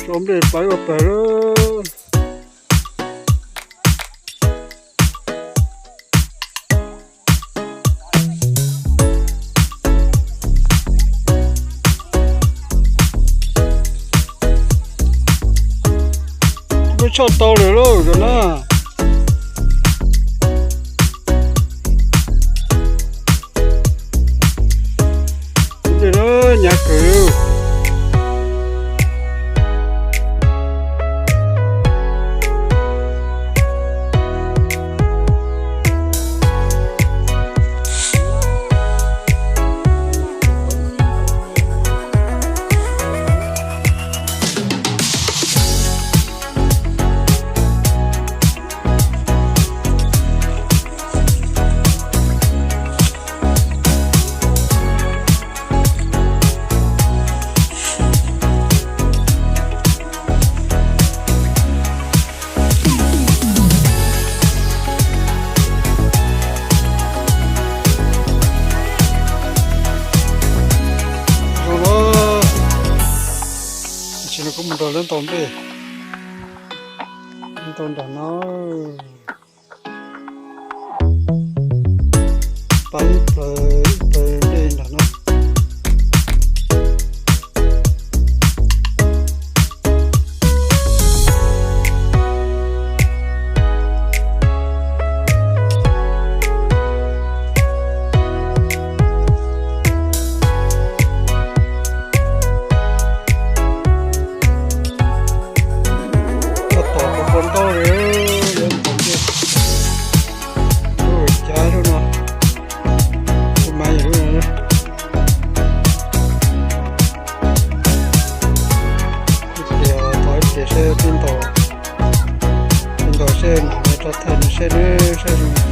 Tau nplej plawv ua pawg lawm. Lub tshoj tau lawm lauj cov na. Nyav kawg. Zoo na, tam sim no kuv mus nrog lawv ntaus nplej, ntaus nram no. Pab ib plawg ib plawg nplej nram no. Txog tom kuv pom ntau li, yuav ntaus nplej. Lub cav lub no, lub maiv lub no. Ib pliag tos ib pliag seb peb ntaus, peb ntaus seb mam li rov thaij no seb nws saib zoo li